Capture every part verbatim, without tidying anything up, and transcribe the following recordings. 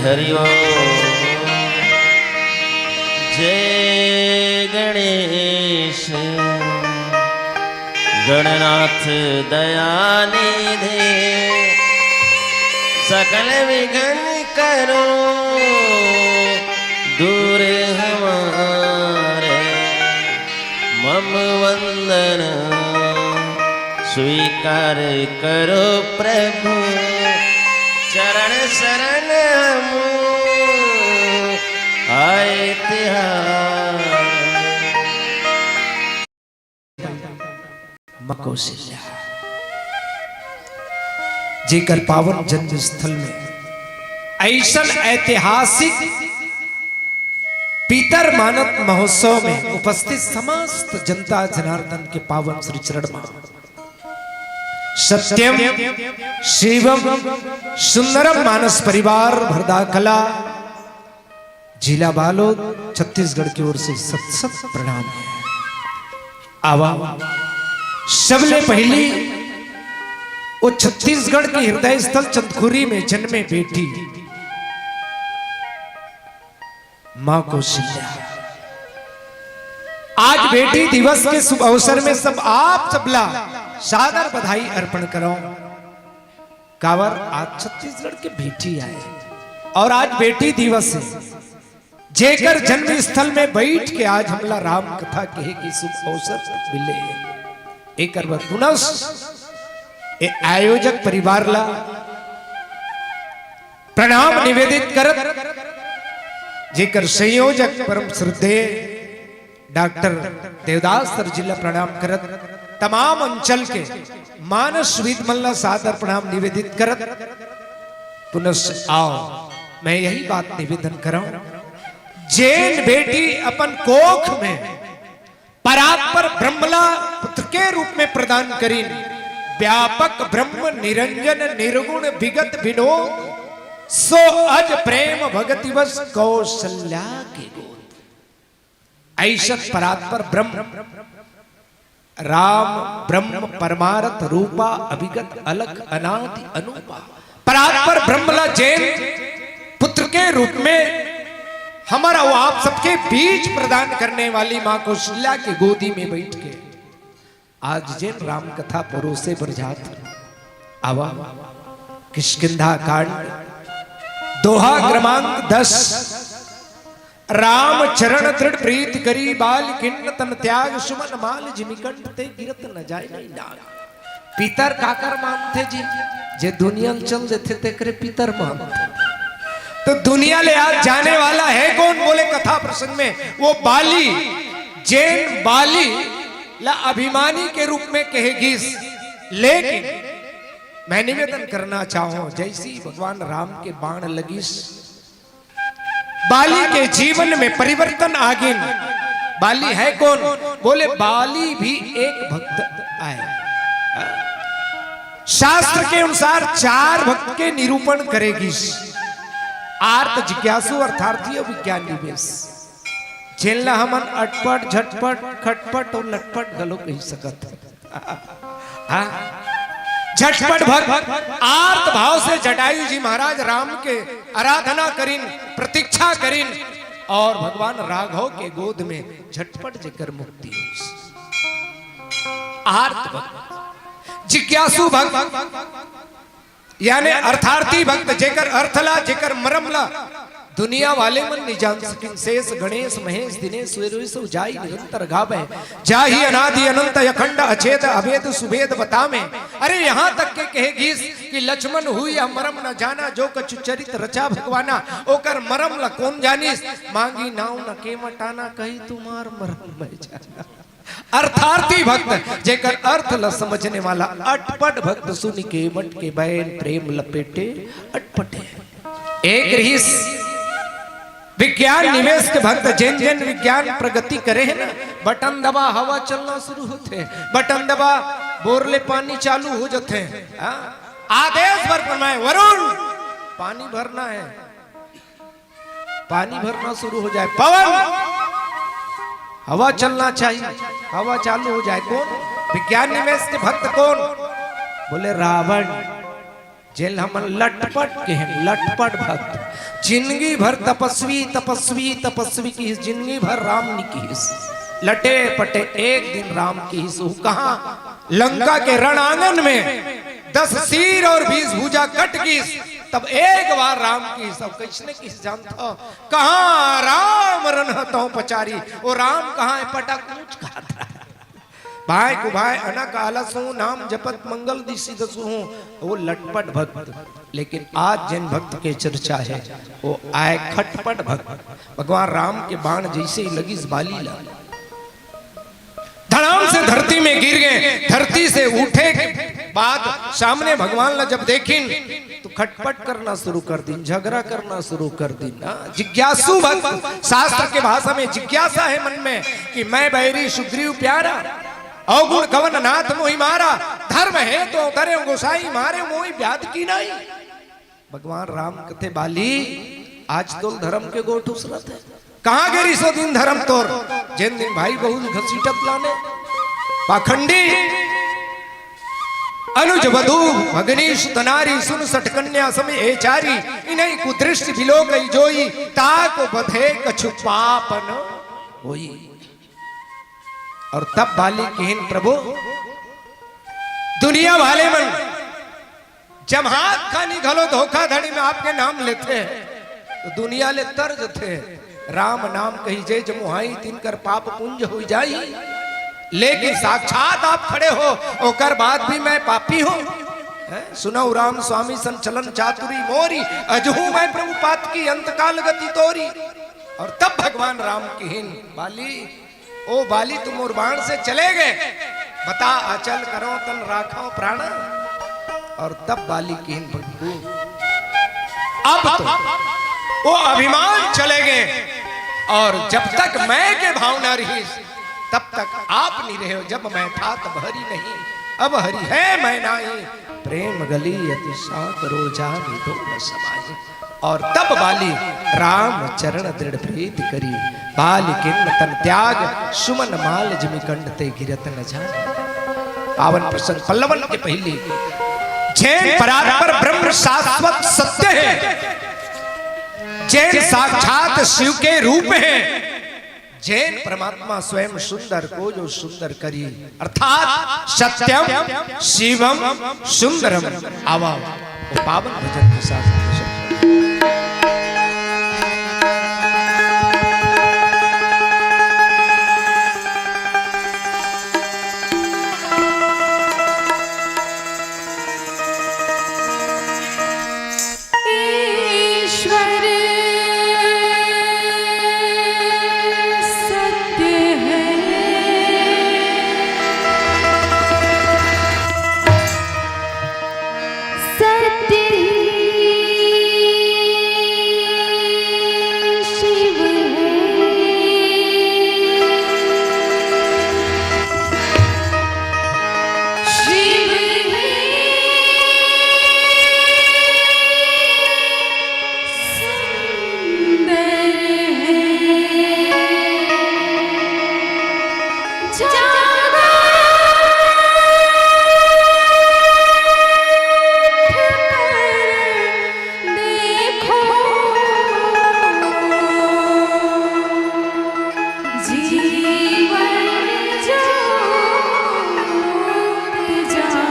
हरि ओम। जय गणेश गणनाथ दयानिधे, सकल विघ्न करो दूर हमारे। मम वंदन स्वीकार करो प्रभु, चरण शरण हम आए तिहार। माँ कौशल्या, जेकर पावन जन्म स्थल में ऐसन ऐतिहासिक पितर मानत महोत्सव में उपस्थित समस्त जनता जनार्दन के पावन श्री चरण में सत्यम शिवम सुंदरम मानस परिवार भरदाकला, जिला बालोद, छत्तीसगढ़ की ओर से सत सत प्रणाम है। आवा, सबले पहली वो छत्तीसगढ़ के हृदय स्थल चंदखुरी में जन्मे बेटी माँ कौशल्या। आज बेटी दिवस के शुभ अवसर में सब आप सबला सादर बधाई अर्पण करो। काबर आज छत्तीसगढ़ के बेटी आए और आज बेटी दिवस है, जेकर जन्म स्थल में बैठ के आज हमला राम कथा कहे के शुभ अवसर मिले। एकर बर पुनः ए आयोजक परिवार ला प्रणाम निवेदित करत, जेकर संयोजक परम श्रद्धेय डॉक्टर देवदास सर जी ला प्रणाम करत, तमाम अंचल के मानस सुविद मन ला सादर प्रणाम निवेदित करत, पुनः आओ, मैं यही बात निवेदन करौं, जेन बेटी अपन कोख में परात्पर ब्रह्म ला पुत्र के रूप में प्रदान करिन, व्यापक ब्रह्म निरंजन निर्गुण विगत विनोद, सो अज प्रेम भगति बस कौशल्या के गोद। ऐसन परात्पर ब्रह्म राम ब्रह्म परमारथ रूपा अभिगत अलख अनादि अनूपा। परात्पर ब्रह्म ला जेन पुत्र के रूप में हमारा वो आप सबके बीच प्रदान करने वाली माँ कौशल्या के गोदी में बैठ के आज जेन राम कथा परोसे बर जात हन। आवा, किष्किंधा कांड, दोहा क्रमांक दस। राम चरण दृढ़ प्रीत करी, बाल किन्न तन त्याग, सुमन माल जिमि कंठ ते गिरत न जाय नहीं नाग। पितर काकर मानथे जी? जे दुनिया ल चल देथे तेकरे पितर मानथे। तो दुनिया ले आज जाने वाला है कौन? बोले कथा प्रसंग में वो बाली, जेन बाली ला अभिमानी के रूप में कहे गिस, लेकिन मैं निवेदन करना चाहूं, जैसे ही भगवान राम के बाण लगिस, बाली के जीवन में परिवर्तन आ गिन। बाली है कौन? बोले बाली भी एक भक्त आय। शास्त्र के अनुसार चार भक्त के निरूपण करे गिस, आर्त, जिज्ञासु, अर्थार्थी और विज्ञान निवेश। जेन ला हमन अटपट, झटपट, खटपट और लटपट घलो कहि सकत हन। हाँ? झटपट भक्त आर्त भाव से जटायु जी महाराज राम के आराधना करिन, प्रतीक्षा करिन और भगवान राघव के गोद में झटपट जेकर मुक्ति होइस। आर्त भक्त, जिज्ञासु भक्त, यानी अर्थार्थी भक्त, जेकर अर्थ ला, जेकर मरम ला दुनिया वाले मन नि जान सकिन। शेष गणेश महेश दिनेश सुरेश सो जाहि निरंतर गावे, जाहि अनादि अनंत अखंड अछेद अभेद सुभेद बतावे। अरे, यहाँ तक के कहे गिस कि लक्ष्मण हुई या मरम न जाना, जो कछु चरित रचा भगवाना, ओकर मरम ला कोन जानिस? मांगी नाव न केवट आना, कही तुम्हार मरम मैं जाना। अर्थार्थी भक्त, जेकर अर्थ ल समझने वाला, अटपट भक्त सुनि केवट के बैन प्रेम लपेटे अटपटे। एक रिहिस विज्ञान निवेश के भक्त, जेन जेन विज्ञान प्रगति करे हे ना, बटन दबा हवा चलना शुरू होथे, बटन दबा बोर ले पानी चालू हो जथे। हाँ? आदेश बर फरमाए, वरुण पानी भरना है, पानी भरना शुरू हो जाए, पवन हवा चलना चाहिए, हवा चालू हो जाए। कौन विज्ञान निवेश के भक्त? कौन? बोले रावण। जेन हमन लटपट के हैं, लटपट भक्त। जिंदगी भर तपस्वी, तपस्वी, तपस्वी किहिस, जिंदगी भर राम नी किहिस। लटे पटे एक दिन राम किहिस। वो कहाँ? लंका के रण आंगन में दस सिर और बीस भुजा कट गिस, तब एक बार राम किहिस। अब कइसने किहिस जानथव? कहाँ राम रनहतौ पचारी, वो राम कहाँ है? पटक ऊंच खात रहा। भाई को भाई अनक आलस हूँ, नाम जपत मंगल दिसि दसु हूँ। वो लटपट भक्त, लेकिन आज जिन भक्त के चर्चा है, वो आय खटपट भक्त। भगवान राम के बाण जैसे ही लगिस बाली ला, धड़ाम से धरती में गिर गए। धरती से उठे के बाद सामने भगवान ला जब देखिन, तो खटपट करना शुरू कर दिन, झगड़ा करना शुरू कर दिन ना। जिज्ञासु भक्त, शास्त्र के भाषा में जिज्ञासा है मन में कि मैं बैरी सुग्रीव प्यारा, अवगुण कवन नाथ मोहि मारा, धर्म हेतु अवतरे गोसाई मारे मोहि व्याध कीन्हा। भगवान राम कथे, बाली, आज तोल धर्म के गोठ उसरत है। कहाँ गे रिहिस ओ दिन धर्म तोर, जेन दिन भाई बहू घसीटत लाने? पाखंडी। अनुज वधू भगनी सुत नारी, सुन सठ कन्या सम ए चारी, इनहि कुदृष्टि बिलोकइ जोई, ताको बधे कछु पाप न होई। और तब बाली किहिन, प्रभु, दुनिया वाले मन जब हाथ खानी घलो धोखाधड़ी में आपके नाम लेथे, तो दुनिया ले तर जथे। राम नाम कहि जे जमुहाई, तिनकर पाप पुंज होइ जाई। लेकिन साक्षात आप खड़े हो, ओकर बाद भी मैं पापी हूँ। हैं? सुनउ राम स्वामी संचलन चातुरी मोरी, अजहू मैं प्रभु पातकी अंतकाल गति तोरी। और तब भगवान राम किहिन, बाली, ओ बाली, तुम मोर बाण से चले गए, बता अचल करो तन राखो प्राण। और तब बाली किहिन, प्रभु, अब तो वो अभिमान चले गए, और जब तक मैं के भावना रहिस, तब तक आप नहीं रहे हो। जब मैं था तब हरि नहीं, अब हरि है मैं नाही, प्रेम गली अति साँक रो जानी दो न समाई। और तब बाली राम चरण दृढ़ प्रीत करी, बाल किन्न तन त्याग सुमन माल जिमि कंठ ते गिरत न जाय। पावन प्रसंग पल्लवन के पहली, जेन परात्पर ब्रह्म शाश्वत सत्य है, जेन साक्षात शिव के रूप है, जेन परमात्मा स्वयं सुंदर को जो सुंदर करी, अर्थात सत्यम शिवम सुंदरम। आवा, वो पावन भजन के साथ ईश्वर सत्य है, सत्य ही शिव है। शिव है सुंदर है, जागो उठ कर देखो, जीवन ज्योत जागर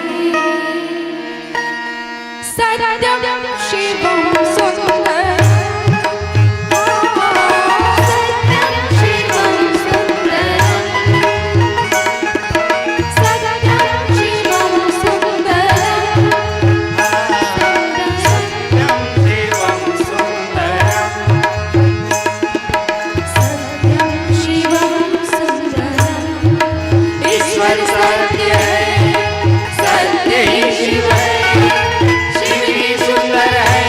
है। सत्यम शिवम सुंदरम। सत्यम शिवम सुंदरम। सत्यम शिवम सुंदरम। सत्यम शिवम सुंदरम। ईश्वर सत्य है, सत्य ही शिव है, शिव ही सुंदर है।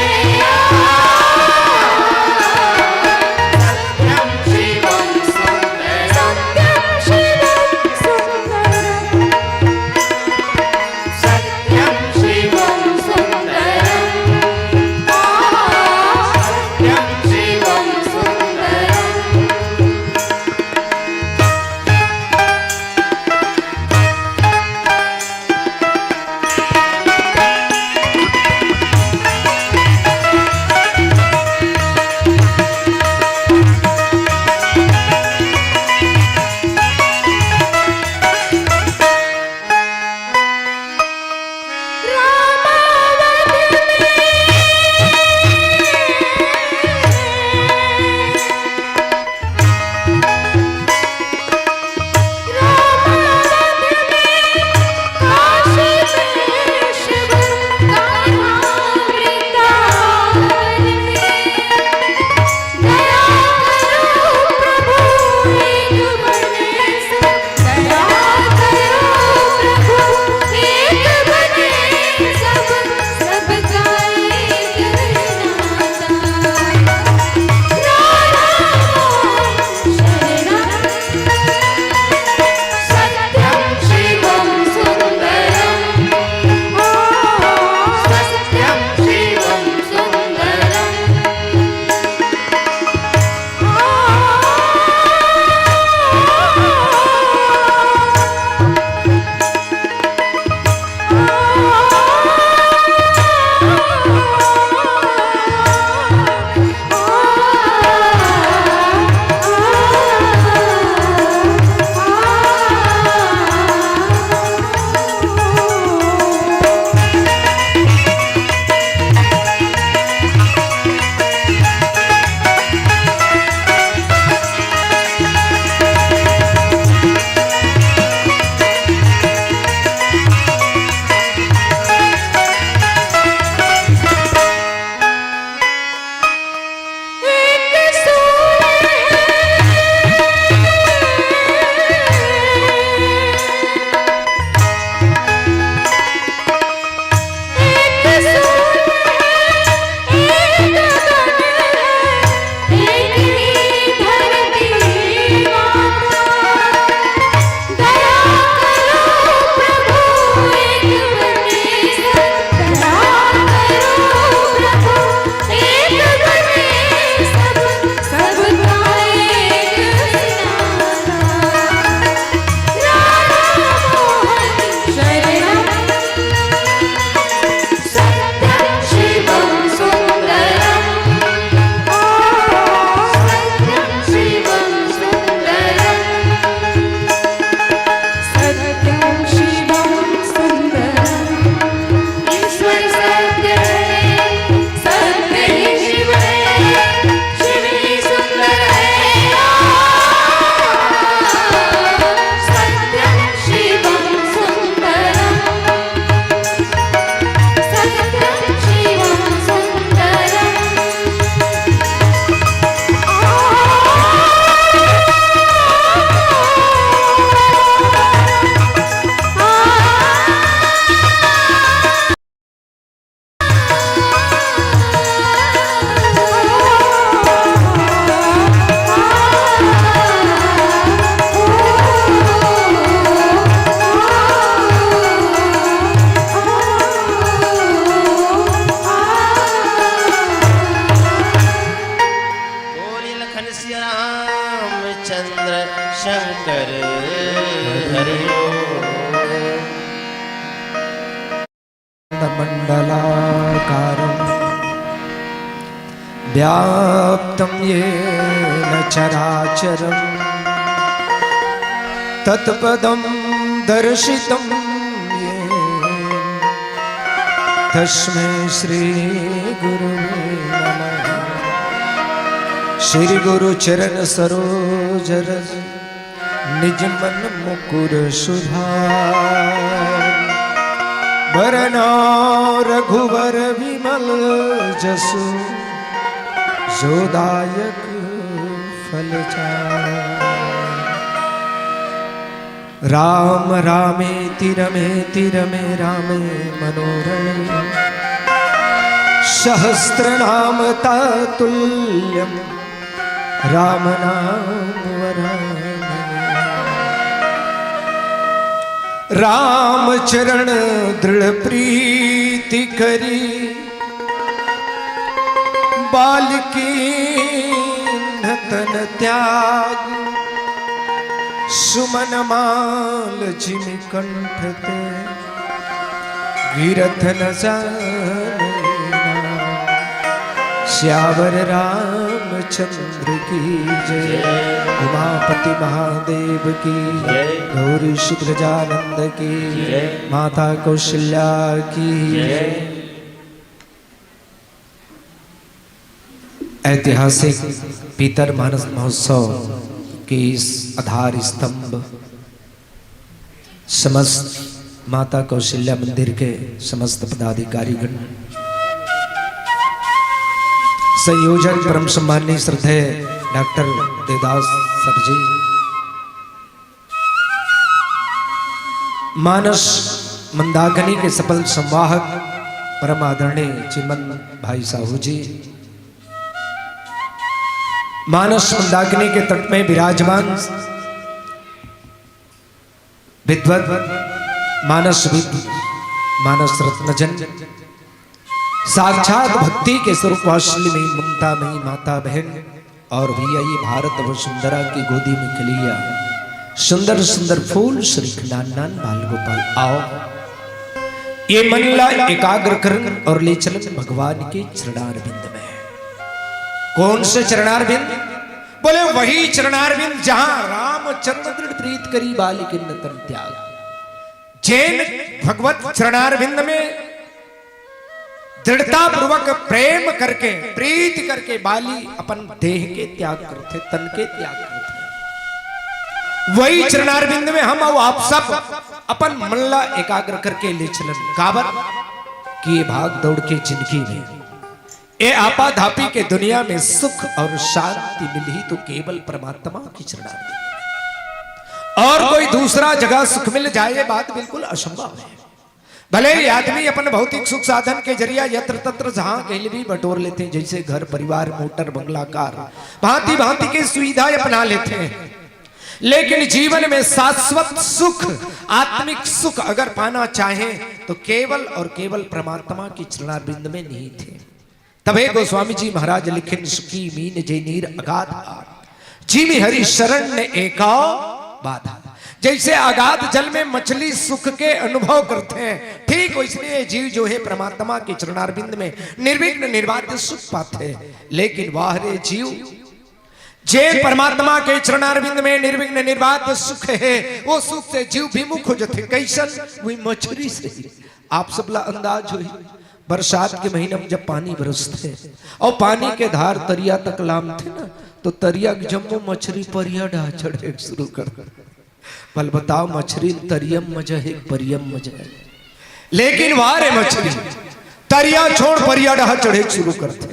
व्याप्तं येन चराचरं तत्पदं दर्शितं येन तस्मै श्री गुरुवे नमः। श्री गुरु चरण सरोज रज निज मन मुकुर सुधार। बरनउँ रघुबर विमल जसु जो दायक फल चार। राम रामेति रमेति रमे रामे मनोरमे। सहस्रनाम तत्तुल्यं राम नाम वरानने। राम चरण दृढ़ प्रीति करी बाल कीन्ह तन त्याग। सुमन माल जिमि कंठ ते गिरथ न जाने नाम। सियावर रामचंद्र की जय। उमापति महादेव की जय। गौरीश गजानंद की जय। माता कौशल्या की जय। ऐतिहासिक पीतर मानस महोत्सव के इस आधार स्तंभ समस्त माता कौशल्या मंदिर के समस्त पदाधिकारीगण, संयोजन परम सम्माननीय श्रद्धेय डॉक्टर देवदास सर जी, मानस मंदाकिनी के सफल संवाहक परम आदरणीय चिमन भाई साहू जी, मानस मंदाकिनी के तट में विराजमान विद्वत मानसविद मानस रत्नजन, साक्षात भक्ति के स्वरूप वात्सल्यमयी ममतामयी माता बहन, और भैया ये भारत वसुंधरा की गोदी में खिलैया सुंदर सुंदर फूल शरीक नान नान बाल गोपाल, आओ ये मन ला एकाग्र करन और ले चलन भगवान के चरणार बिंद में। कौन से चरणार बिंद? बोले वही चरणार बिंद जहां रामचंद्र दृढ़ प्रीत करी बाल कीन्ह तन त्याग। जेन भगवत चरणार बिंद में दृढ़ता पूर्वक प्रेम करके, प्रीत करके बाली अपन देह के त्याग करथे, तन के त्याग करथे। वही चरणार बिंद में हम अउ आप सब अपन मन ला एकाग्र करके ले चलन। काबर कि ये भाग दौड़ के जिंदगी में, ये आपाधापी के दुनिया में सुख और शांति मिलही तो केवल परमात्मा के चरणार बिंद में। और कोई दूसरा जगह सुख मिल जाए, ये बात बिल्कुल असंभव है। भले ही आदमी अपन भौतिक सुख साधन के जरिया यत्र तत्र जहां कहीं भी बटोर लेथे, जैसे घर परिवार, मोटर, बंगला, कार, भांति भांति के सुविधा अपना लेथे, लेकिन जीवन में शाश्वत सुख, आत्मिक सुख अगर पाना चाहे तो केवल और केवल परमात्मा के चरणारविंद में निहित है। तभे गोस्वामी जी महाराज लिखिन, "सुखी मीन जे नीर अगाध आर, जिमि हरि शरण ने एकाव बाधा।" जैसे अगाध जल में मछली सुख के अनुभव करथे, ठीक वैसने ये जीव जो है परमात्मा के चरणारविंद में निर्विघ्न निर्बाध सुख पाथे। लेकिन वाह रे जीव, जे परमात्मा के चरणारविंद में निर्विघ्न निर्बाध सुख है, वो सुख से जीव विमुख हो जथे। कैसन? वही मछली से। आप सबला अंदाज होही, बरसात के महीना में जब पानी बरसथे अउ पानी के धार तरिया तक लामथे ना, तो तरिया के जम्मो मछरी परिया डहा चढ़े शुरू कर दे। भल बताओ, मछरी ल तरिया म मजा हे, परिया म मजा हे? लेकिन वाह रे मछरी, तरिया छोड़, परिया डहा चढ़े शुरू करथे।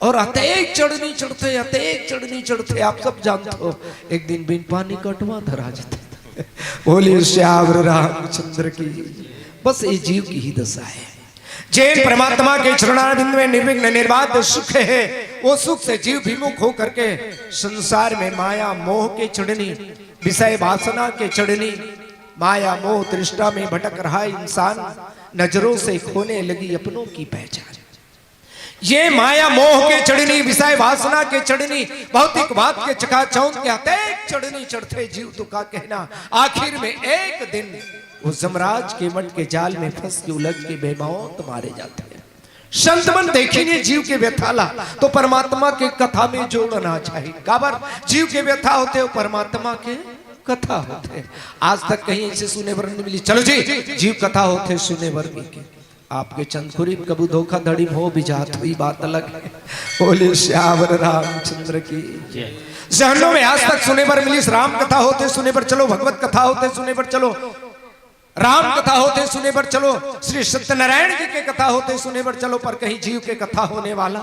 और अतेक चढ़नी चढ़थे, अतेक चढ़नी चढ़थे, आप सब जानत हो, एक दिन बिन पानी कटवा धरा जथे। बोलिए सियावर रामचंद्र की। बस ये जीव की ही दशा है। जे परमात्मा के चरणारविंद में निर्विघ्न निर्बाध सुख है, वो सुख से जीव विमुख होकर के संसार में माया मोह के चढ़नी, विषय वासना के चढ़नी, माया मोह तृष्णा में भटक रहा इंसान नजरों से खोने लगी अपनों की पहचान। ये माया मोह के चढ़नी, विषय वासना के चढ़नी, भौतिकवाद के चकाचौंध के अतेक चढ़नी चढ़थे जीव तो का कहना। आखिर में एक दिन वो जमराज के मठ के जाल में फंस के उलझ के बेमौत मारे जाथे। संत मन देखिन हे जीव के व्यथा ला, तो परमात्मा के कथा में जोड़ना चाहिए। काबर? जीव के व्यथा होथे, वो परमात्मा के कथा होथे। आज तक कहीं ऐसे सुने बर नहीं मिली, "चलो जी, जीव कथा होथे, सुने बर मिल के।" आपके चंदखुरी में कभू धोखाधड़ी हो भी जात हुई, बात अलग है। बोले सियावर रामचंद्र की। जहन्नो में आज तक सुने बर मिलिस, राम कथा होथे, सुने बर चलो, भगवत कथा होथे, सुने बर चलो, राम कथा होथे, सुने बर चलो, श्री सत्यनारायण जी के कथा होथे, सुने बर चलो, पर कहीं जीव के कथा होने वाला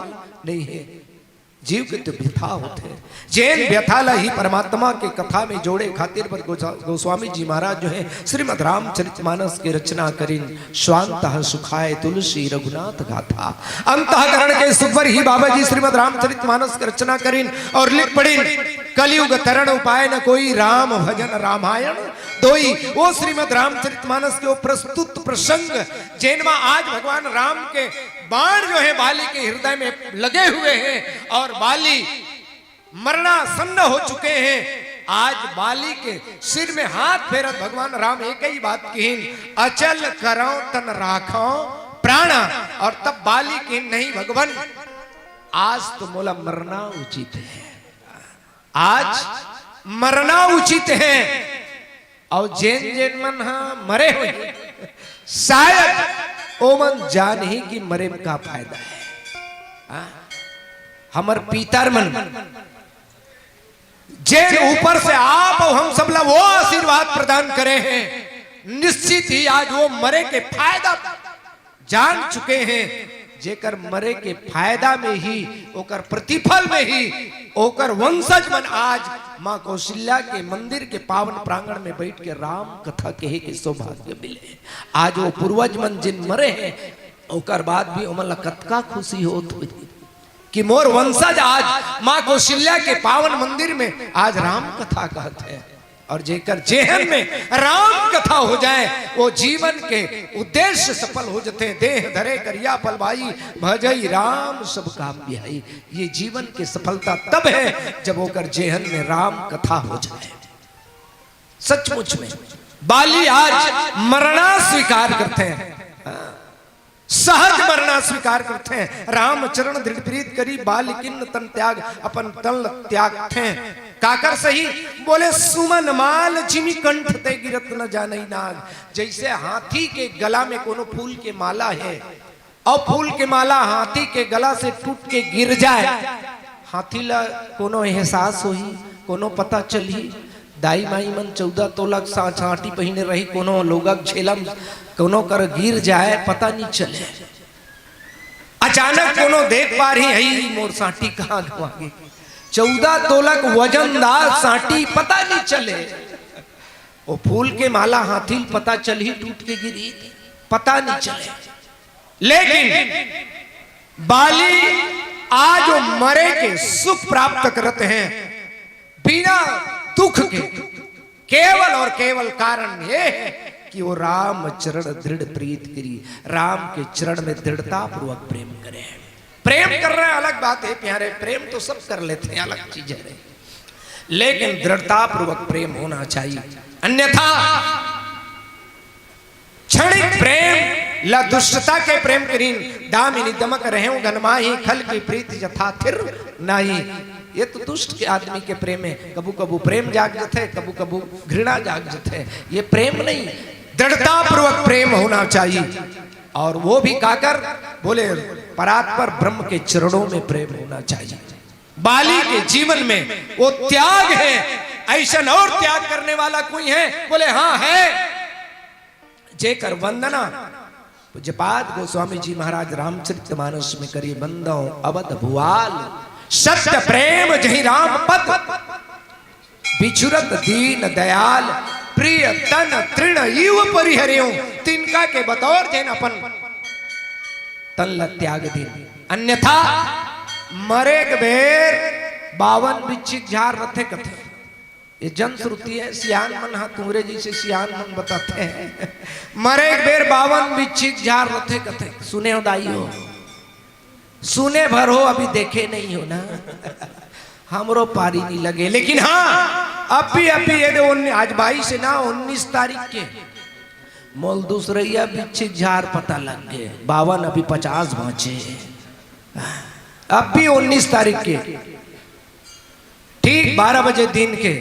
नहीं है। जीव के तो व्यथा होथे, जेन व्यथा ला ही परमात्मा के कथा में जोड़े खातिर बर गोसा-, गोस्वामी जी महाराज जो है, श्रीमद् रामचरितमानस के रचना करिन। स्वांतः सुखाय तुलसी रघुनाथ गाथा। अंतःकरण के सुख बर ही बाबा जी श्रीमद् रामचरितमानस के रचना करिन और लिख पड़िन, "कलयुग तरण उपाय न कोई, राम भजन रामायण दोई।" वो श्रीमद् रामचरितमानस के वो प्रस्तुत प्रसंग, जेन मा आज भगवान राम के बाण जो है बाली के हृदय में लगे हुए हैं और बाली मरणासन्न हो चुके हैं। आज बाली के सिर में हाथ फेरत भगवान राम एक ही बात किहिन, "अचल करौ तन राखौ प्राण।" और तब बाली किहिन, "नहीं भगवान, आज तो मोला मरना उचित है, आज मरना उचित है।" अउ जेन जेन मन ह मरे होही, शायद ओमन जानही कि मरे में का फायदा है। हाँ? हमर पितर मन जेन ऊपर से आप अउ हम सब ला वो आशीर्वाद प्रदान करे हैं, निश्चित ही आज वो मरे के फायदा जान चुके हैं, जेकर मरे के फायदा में ही, ओकर प्रतिफल में ही, ओकर वंशज मन आज माँ कौशल्या के मंदिर के पावन प्रांगण में बैठ के राम कथा कहे के सौभाग्य मिले। आज वो पूर्वज मन जिन मरे हैं, ओकर बाद भी ओमन ला कतका खुशी होत होही कि मोर वंशज आज माँ कौशल्या के पावन मंदिर में आज राम कथा कहत है। और जेकर जेहन में राम कथा हो जाए, वो जीवन के उद्देश्य सफल हो जथे। "देह धरे करिया पल भाई, भजई राम सब काम बिहाई।" ये जीवन के सफलता तब है, जब ओकर जेहन में राम कथा हो जाए। सचमुच में बाली आज मरना स्वीकार करथे हैं। हाँ। सहज मरना स्वीकार करथे हैं। "राम चरण दृढ़ प्रीत करी, बाली किन्न तन त्याग", अपन तन ल त्यागथे हैं। काकर सही? बोले, "सुमन माल जिमि कंठ ते, गिरत न जानई नाग।" जैसे हाथी के गला में कोनो फूल के माला है, अउ फूल के माला हाथी के गला से टूट के गिर जाए, हाथी ला कोनो एहसास होही, कोनो पता चलही? दाई माई मन चौदह तोला सा-, सांटी पहिने रही, कोनो लोगक झेलम, कोनो कर गिर जाए, पता नहीं चले। अचानक कोनो देख पारही, "हई मोर सांटी कहाँ गवा गे?" चौदह तोलक वजनदार सांटी, पता नहीं चले। वो फूल के माला हाथी ल पता चलही, टूट के गिरी, पता नहीं चले। लेकिन बाली आज वो मरे के सुख प्राप्त करत हैं बिना दुख के, केवल और केवल कारण ये है कि वो राम चरण दृढ़ प्रीत करी, राम के चरण में दृढ़तापूर्वक प्रेम करें। प्रेम करना अलग बात है प्यारे, प्रेम तो सब कर लेते हैं, अलग चीज है, लेकिन दृढ़तापूर्वक प्रेम होना चाहिए, अन्यथा क्षणिक प्रेम ला दुष्टता के प्रेम करीन, दामिनी दमक रहेउ घन माही, खल की प्रीत यथा थिर नाही। ये तो दुष्ट के आदमी के प्रेम है, कभू कभू प्रेम जाग जथे, कभू कभू घृणा जाग जथे। ये प्रेम नहीं, दृढ़तापूर्वक प्रेम होना चाहिए। और वो भी काकर बोले, परात्पर ब्रह्म के चरणों में प्रेम होना चाहिए। बाली के जीवन में वो त्याग है, ऐसा और त्याग करने वाला कोई है? बोले, हाँ है। जेकर वंदना पूज्यपाद गोस्वामी जी महाराज रामचरितमानस में करी, "बंदौ अवध भुआल, सत्य प्रेम जहि राम पद, बिछुरत दीन दयाल, प्रिय तन तृण इव परिहरेउ।" तिनका के बतौर जेन अपन तन ल त्याग दीन, अन्यथा मरे के बेर बावन बिच्छिक झार रथे कथे। ये जनश्रुति है, सियान मन ह तुंहरे जैसे सियान मन बताते हैं। मरे एक बेर बावन बिच्छिक झार रथे कथे, सुने हो दाई हो, सुने भर हो, अभी देखे नहीं हो ना। हमरो पारी नहीं लगे, लेकिन हाँ, अब भी, अब भी ये दे उन्नी-, आज बाईस है ना, उन्नीस तारीख के मोल दूसरइया बिच्छी के झार पता लग गे, बावन अभी पचास बाँचे। अब भी उन्नीस तारीख के ठीक बारह बजे दिन के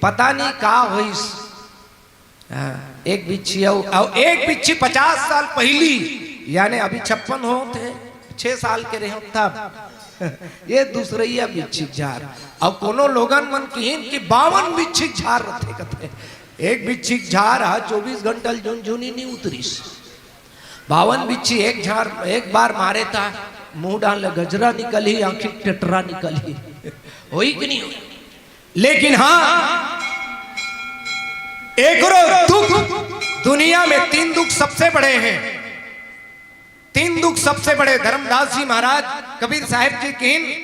पता नहीं का होइस। हाँ, एक बिच्छी अउ, अउ एक बिच्छी पचास साल पहिली, यानी अभी छप्पन होत हे, छह साल के रहे तब। ये दूसरइया बिच्छी के झार। अउ कोनो लोगन मन किहिन कि बावन बिच्छी के झार रथे कथे। एक बिच्छी के झार ह चौबीस घंटा ले झुनझुनी नहीं उतरिस। बावन बिच्छी एक झार, एक बार मारे त मुंह डाल ले गजरा निकलही, आँखी टेटरा निकलही। होही कि नहीं होही? लेकिन हाँ, एकरो दुख, दुनिया में तीन दुख सबसे बड़े हैं। तीन दुख सबसे बड़े। धर्मदास जी महाराज कबीर साहेब जी किहिन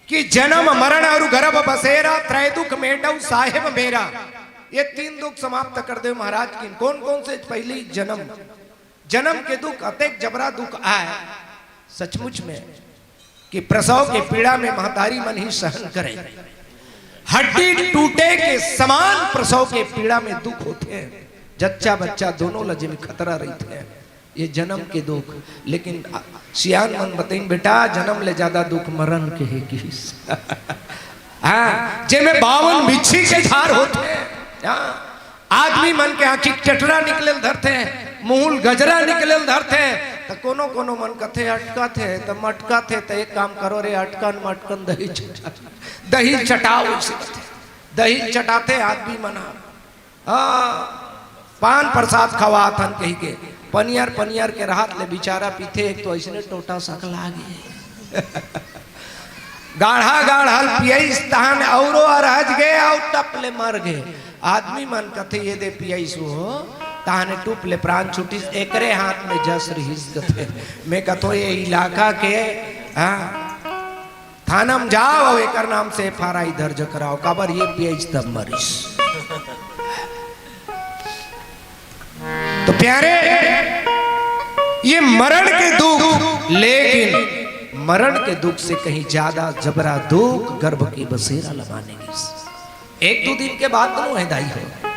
कि जन्म मरण अउ गर्भ बसेरा, त्रय दुख मेटउ साहेब मेरा। ये तीन दुख समाप्त कर दे महाराज किहिन। कौन कौन से? पहली जन्म, जन्म के दुख अतेक जबरा दुख आय सचमुच में कि प्रसव के पीड़ा में महतारी मन ही सहन करे। हड्डी टूटे के समान प्रसव के पीड़ा में दुख होथे। जच्चा बच्चा दोनों ल जेमे खतरा रहिथे। ये जन्म के दुख। लेकिन सियान मन बतइन, "बेटा, जन्म ले ज्यादा दुख मरण के हे," किहिस। हाँ, जेमे बावन बिच्छी के झार होथे। हाँ, आदमी मन के आँखी के टेटरा निकले ल धरथे, मुँह ले गजरा निकले ल धरथे, त कोनो कोनो मन कथे, "अटकत हे त मटकत हे, त एक काम करो रे, अटकन मटकन दही चटा, दही चटाओ," इसे कथे। दही चटाथे आदमी मन ह। हाँ, पान प्रसाद खवाथन कहिके पनियर पनियर के रहत ले बिचारा पीथे, एक तो अइसने टोटा सकला गे। गाढ़ा गाढ़ा ल पियइस तहन औरो अरहज गे अउ टप ले मर गे। आदमी मन कथे, "ये दे पियइस हो, तहने टुप ले प्राण छूटिस, एकरे हाथ में जस रिहिस," कथे। मैं कथों ये इलाका के, हाँ, थाना म जाव अउ एकर नाम से एफ आर आई दर्ज कराव, काबर ये पियइस तब मरिस। तो प्यारे, ये मरण के दुख, लेकिन मरण के दुख से कहीं ज्यादा जबरा दुख गर्भ के बसेरा ल माने गिस। एक दू दिन के बात नोहे दाई हो,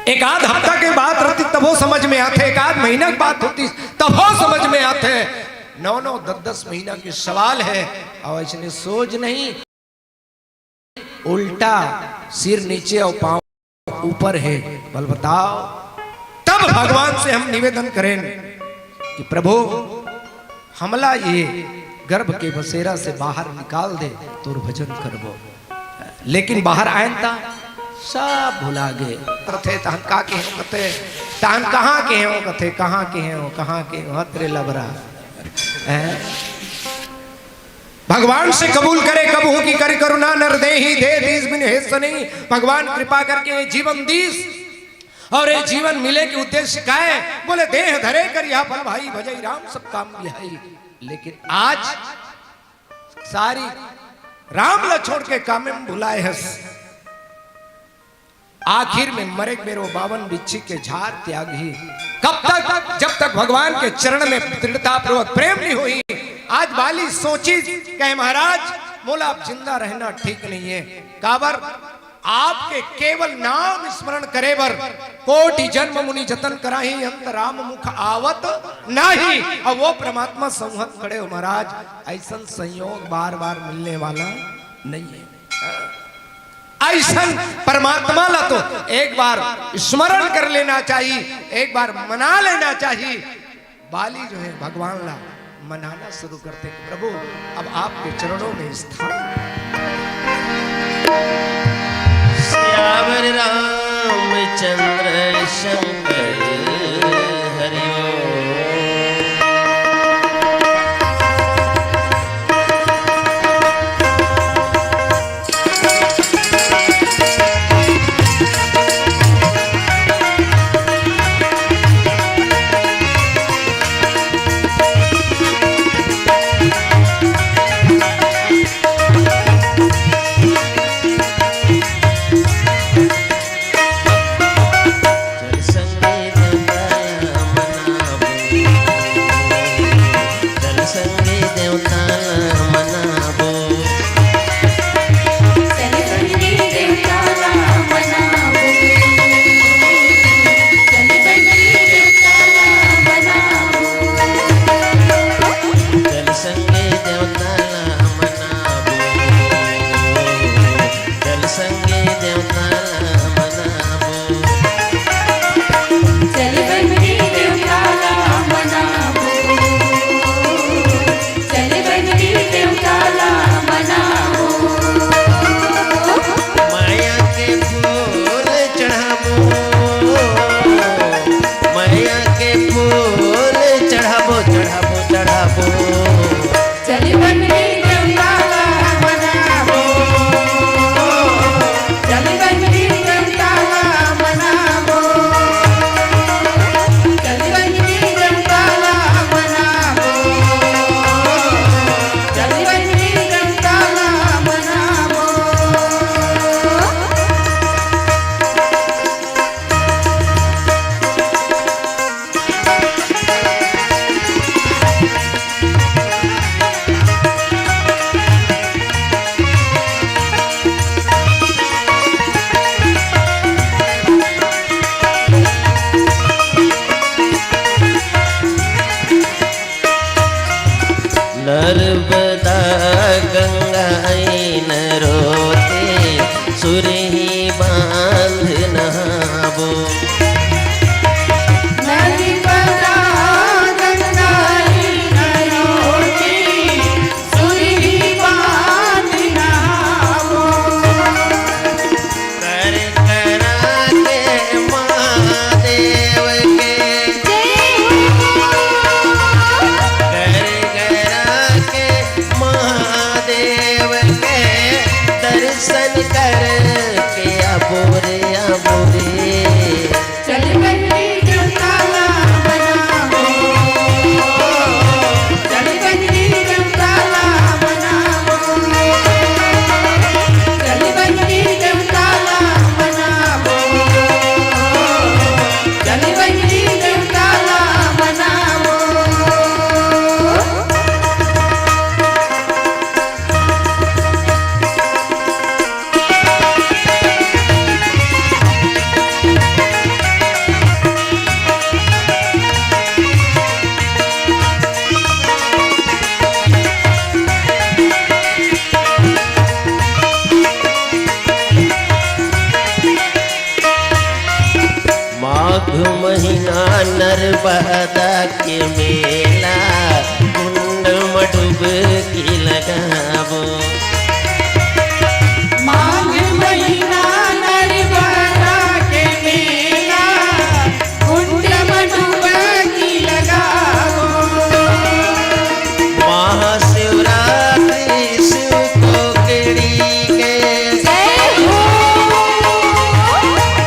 एक आध हफ्ता के बात रहतिस तभो समझ में आथे, एक आध महीना के बात होतिस तभो समझ में आथे। नौ नौ दस दस महीना के सवाल हे, अउ अइसने सोच नहीं, उल्टा सिर नीचे अउ पाँव ऊपर हे। बोल बताव, तब भगवान से हम निवेदन करेन कि प्रभु, हमला ये गर्भ के बसेरा से बाहर निकाल दे, तोर भजन करबो। लेकिन बाहर आयन त सब भुला गे। रथे तहन का केहेंव कथे, तहन कहाँ केहेंव कथे, कहाँ केहेंव, कहाँ केहेंव, हत रे लबरा। हैं? भगवान से कबूल करे कबहूँ कि करि करुणा नर देहि, देह दीस बिनु हेत सनेहि। भगवान कृपा करके ये जीवन दीस, अउ ये जीवन मिले के उद्देश्य का हे? बोले, "देह धरे करिया फल भाई, भजइ राम सब काम बिहाई।" लेकिन आज सारी राम ल छोड़ के कामे म भुलाए हस। आखिर में मरे के बेर वो बावन बिच्छी के झार त्यागही। कब तक? जब तक भगवान के चरण में दृढ़तापूर्वक प्रेम नहीं होही। आज बाली सोचिस, कहे, "महाराज, मोला अब जिंदा रहना ठीक नहीं है।" काबर? आपके केवल नाम स्मरण करे बर कोटि जन्म मुनि जतन कराही, अंत राम मुख आवत नाही। अब वो परमात्मा संहत खड़े हो महाराज, अइसन संयोग बार बार मिलने वाला नहीं है। अइसन परमात्मा ला तो एक बार स्मरण कर लेना चाहिए, एक बार मना लेना चाहिए। बाली जो है भगवान ला मनाना शुरू करथे, "प्रभु, अब आपके चरणों में स्थान।" सियावर रामचंद्र शंकर हरिओम। नर्मदा गंगा इन रोते, सुरही बांध नहाबो। नर्मदा गंगा इन रोते, सुरही बांध नहाबो। करकरा के महादेव के, जय हो। करकरा के महादेव के दर्शन करके आबो रे, आबो रे। चल बंदी जंगला बनाबो, चल बंदी जंगला बनाबो, चल बंदी जंगला बनाबो, चल बंदी जंगला बनाबो। माघ महीना नर्मदा के मेला, कुंड म डुबकी लगाबो। माघ महीना नर्मदा के मेला, कुंड म डुबकी लगाबो। महाशिवरात्रि शिव कोकड़ी के, जय हो।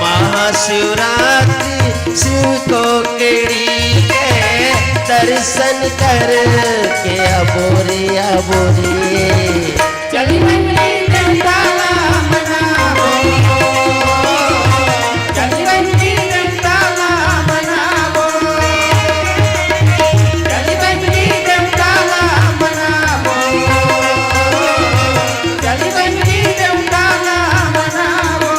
महाशिवरात्रि शिव कोकड़ी के दर्शन करके आबो रे, आबो रे। चल बंदी जंगला बनाबो, चल बंदी जंगला बनाबो, चल बंदी जंगला बनाबो, चल बंदी जंगला बनाबो।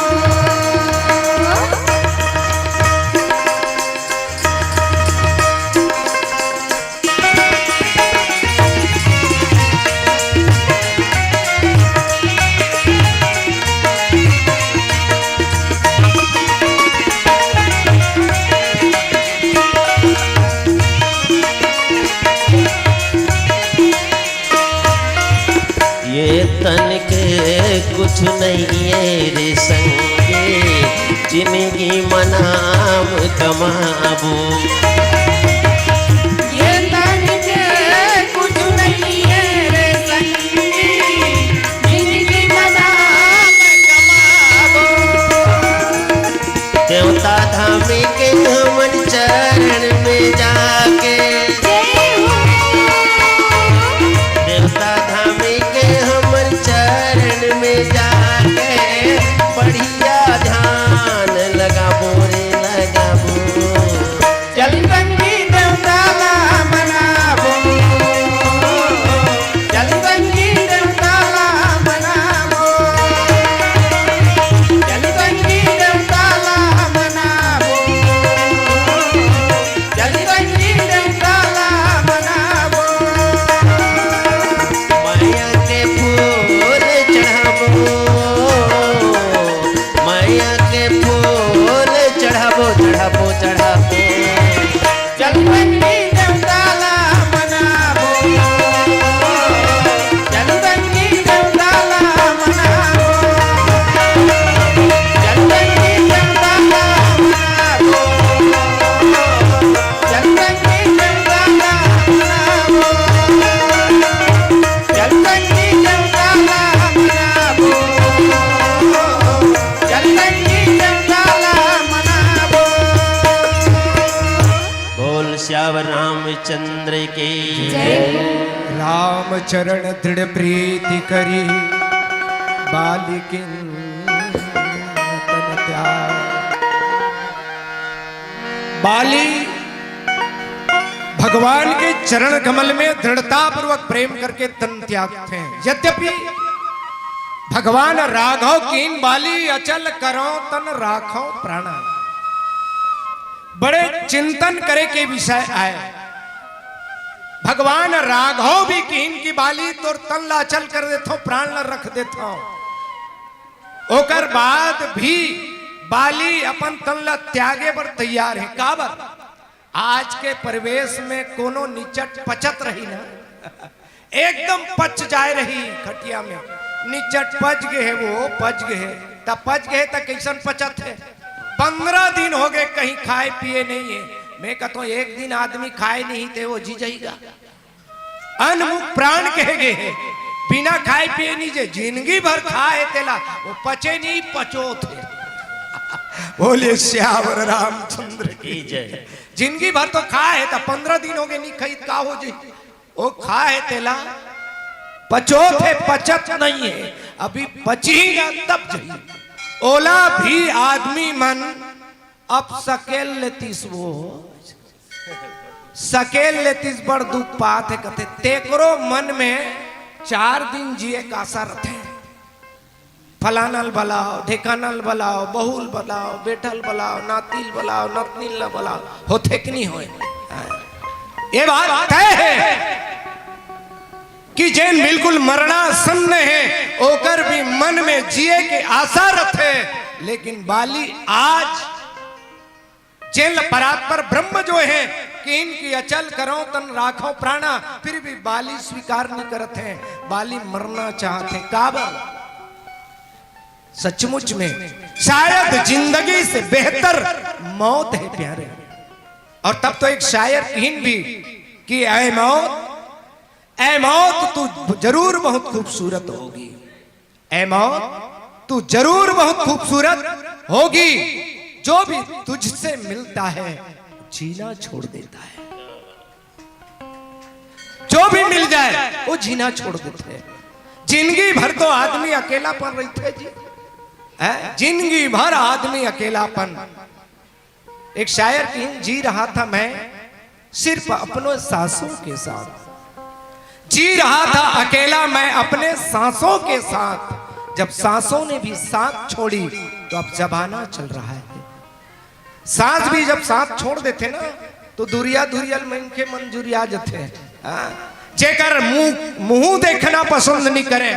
ये तन के कुछ नहीं है रे संगी, जिंदगी म नाम कमाबो। ये तन के कुछ नहीं है रे संगी, जिंदगी म नाम कमाबो। देवता धाम के हमन चरण में जाके, जय हो। देवता धाम के हमन चरण में जाके बढ़िया ध्यान लगाबो रे, लगाबो। चल बंदी जंगला बनाबो, चल बंदी जंगला बनाबो, चल बंदी जंगला बनाबो, चल बंदी जंगला बनाबो। मैया के फूल चढ़ाबो, मैया के फूल चढ़ाबो, चढ़ाबो, चढ़ाबो। चल बंदी जंगला बनाबो, चल बंदी जंगला बनाबो, चल बंदी जंगला बनाबो, चल बंदी जंगला बनाबो, चल बंदी जंगला बनाबो, चल बंदी जंगला बनाबो। बोल सियावर रामचंद्र की। जय। राम चरण दृढ़ प्रीति करी, बाली किन तन त्याग। बाली भगवान के चरण कमल में दृढ़ता पूर्वक प्रेम करके तन त्यागते हैं। यद्यपि भगवान राघव कीन बाली, अचल करो तन राखो प्राण। बड़े चिंतन करे के विषय आय। भगवान राघव भी किहिन कि बाली तोर तन ला अचल कर देथंव, प्राण ला रख देथंव। ओकर बाद भी बाली अपन तन ला त्यागे बर तैयार हे। काबर? आज के परिवेश में कोनो निचट पचत रही ना, एकदम पच जाए रही खटिया में। निचट पच गे हे, वो पच गे हे, त पच गे हे त कइसन पचत हे? पंद्रह दिन हो गे, कहीं खाए पिए नहीं हे। मैं कहता हूँ, एक दिन आदमी खाए नहीं ते वो जी जाएगा। अन्न मुख प्राण कहे गे हे, बिना खाए पिए नहीं जे, जिंदगी भर खाए तेला, वो पचे नहीं, पचोथे। बोलिए सियावर रामचंद्र की जय। जिंदगी भर तो खाए हे, त पंद्रह दिन हो गे नहीं खाई, का हो जी? वो खाए हे तेला, पचोथे, पचत नहीं हे, अभी पचही ना तब जही। ओला भी आदमी मन अब सकेल लेतिस वो। सकेल लेतिस बड़ दुख पात हे कथे, तेकरो मन में चार दिन जिए के आशा रथे। फलाना ल बलाओ, ढेकाना ल बलाओ, बहू ल बलाओ, बेटा ल बलाओ, नाती ल बलाओ, नतनी ल बलाओ, होथे कि नहीं होय? ये बात तय हे कि जेन बिल्कुल मरणासन्न हे, ओकर भी मन में जिए के आशा रथे, लेकिन बाली आज जेन ल परात्पर ब्रह्म जो हे, किहिन कि अचल करंव तन राखंव प्राणा, फिर भी बाली स्वीकार नहीं करत हे, बाली मरना चाहत हे। काबर? सचमुच में शायद जिंदगी से बेहतर मौत हे प्यारे। और तब तो एक शायर किहिन भी कि ऐ मौत, ऐ मौत, तू जरूर बहुत खूबसूरत होगी। ऐ मौत, तू जरूर बहुत खूबसूरत होगी। जो भी तुझसे मिलता है, जीना छोड़ देता है। जो भी मिल जाए, वो जीना छोड़ देथे। जिंदगी भर तो आदमी अकेलापन रहिथे जी, हैं? जिंदगी भर आदमी अकेलापन। एक शायर किहिन, "जी रहा था मैं सिर्फ अपने सांसों के साथ, जी रहा था अकेला मैं अपने सांसों के साथ, जब सांसों ने भी साथ छोड़ी तो अब जमाना चल रहा है।" सांस भी जब साथ छोड़ देथे ना, तो दुरिहा दुरिहा ल मनखे मन जुरिया जथे। हाँ, जेकर मुंह, मुंह देखना पसंद नहीं करे,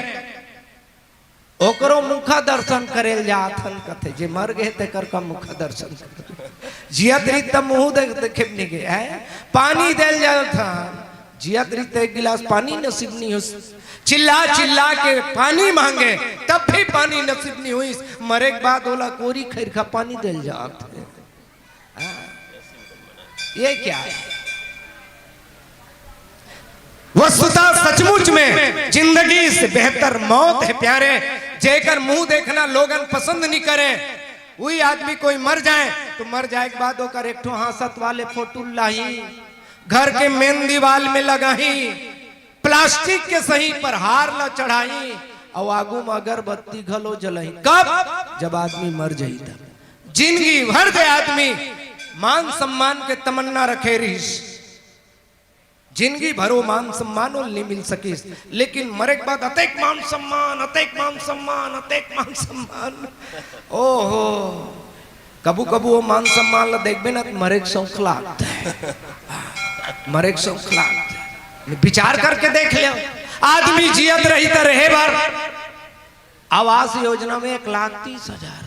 ओकरो मुखा दर्शन करे ल जात हन कथे, जे मर गे तेकर का मुखा दर्शन करे? जियत रही त मुंह देख, देखे नहीं गे, हैं? पानी दे ल जात हन, जियत रही त एक गिलास पानी नसीब नहीं होइस, चिल्ला चिल्ला के पानी मांगे, तब भी पानी नसीब नहीं होइस, मरे के बाद ओला कोरी खैर का पानी दे ल जात हे। हाँ। ये क्या है? वस्तुतः सचमुच में जिंदगी से बेहतर मौत हे प्यारे। जेकर मुंह देखना लोगन पसंद नहीं करे, वही आदमी कोई मर जाए तो मर जाए के बाद ओकर एक ठो हंसत वाले फोटो लाही, घर के मेन दीवाल में लगाही, प्लास्टिक के सही पर हार ला चढ़ाही, अउ आगू में अगरबत्ती घलो जलाही। कब? जब आदमी मर जाही तब। जिंदगी भर जे आदमी मान सम्मान के तमन्ना रखे रहिस, जिंदगी भर वो मान सम्मान ओला नइ मिल सकिस, लेकिन मरे के बाद अतेक मान सम्मान, अतेक मान सम्मान, अतेक मान सम्मान। ओहो, कभू कभू वो मान सम्मान ला देखबे ना, त मरे के शौक लागथे, मरे के शौक लागथे। विचार करके देख ले, आदमी जियत रही त रहे बर आवास योजना में एक लाख तीस हजार,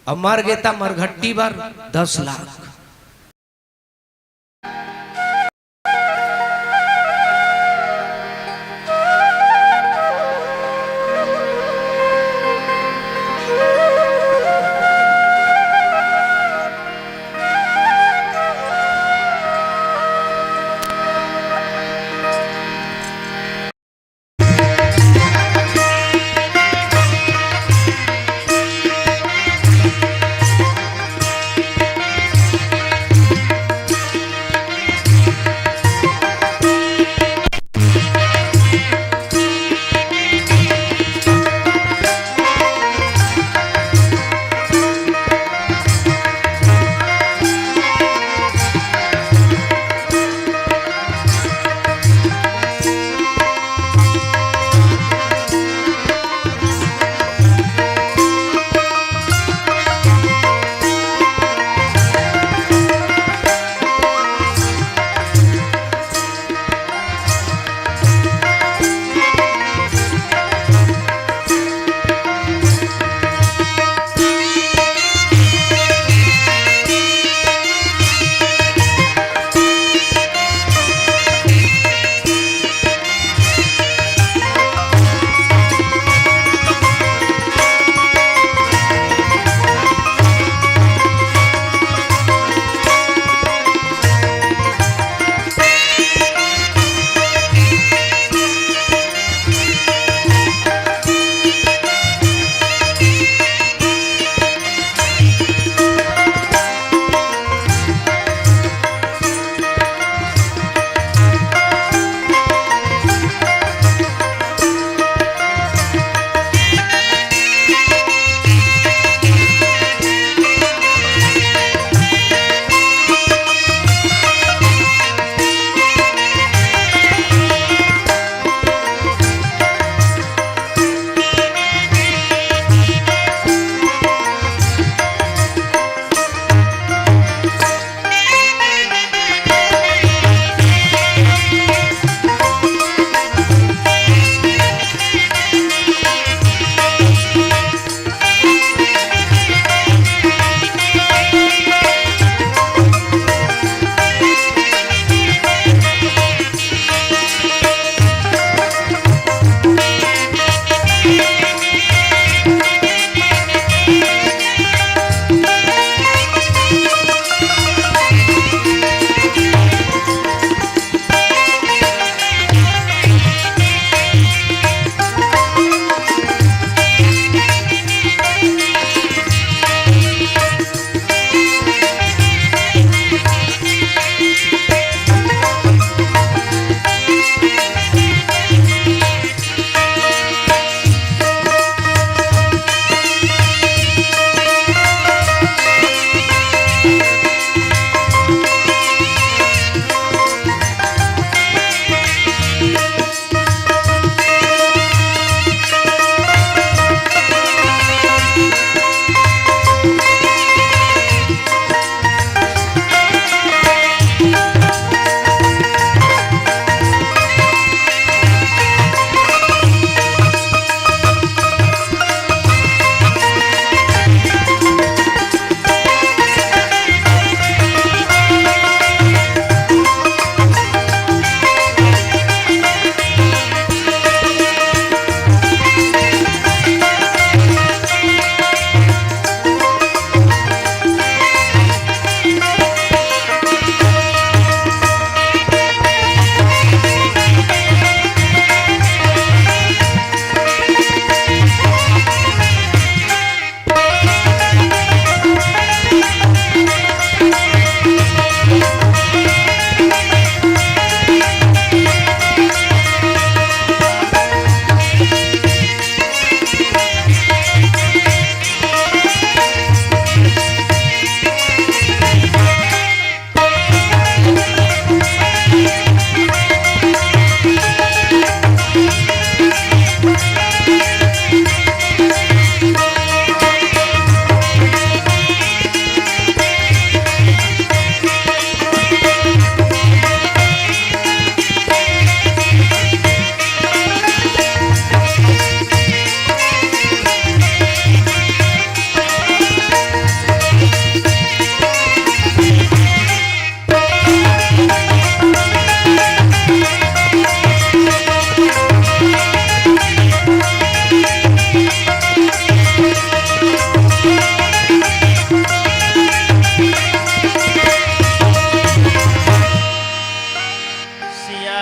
अउ मर गे त मरघट्टी बर दस लाख।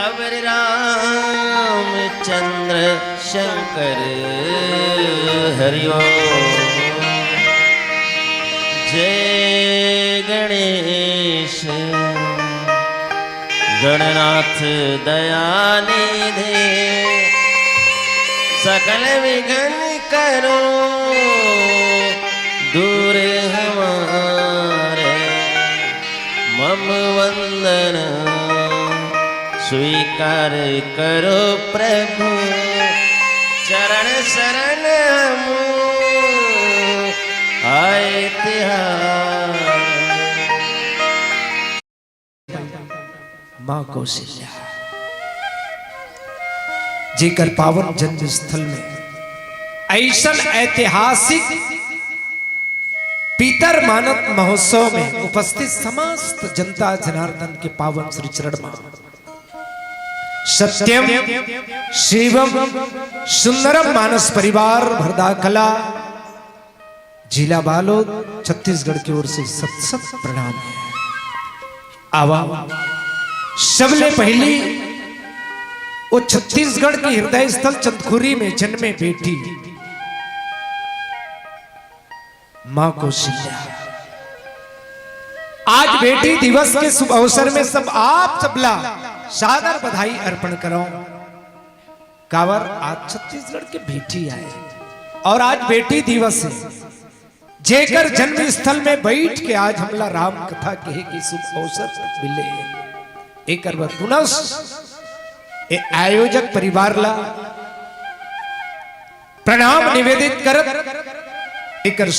अवर रामचंद्र शंकर हरि ओम। जय गणेश गणनाथ दयानिधे, सकल विघ्न करो दूर हमारे। मम वंदन स्वीकार करो प्रभु, चरण शरण हम आए तिहार। माँ कौशल्या, जेकर पावन जन्म स्थल में ऐसन ऐतिहासिक पितर मानत महोत्सव में उपस्थित समस्त जनता जनार्दन के पावन श्री चरण मा सत्यम शिवम सुंदरम मानस परिवार भरदाकला, जिला बालोद, छत्तीसगढ़ की ओर से सत सत प्रणाम है। आवा, सबले पहली वो छत्तीसगढ़ के हृदय स्थल चंदखुरी में जन्मे बेटी माँ कौशल्या। आज बेटी दिवस के शुभ अवसर में सब आप सबला सादर बधाई अर्पण करो। काबर आज छत्तीसगढ़ के बेटी आए और आज बेटी दिवस है, जेकर जन्म स्थल में बैठ के आज हमला राम कथा कहे के शुभ अवसर मिले। एकर बर पुनः ए आयोजक परिवार ला प्रणाम निवेदित करत एकर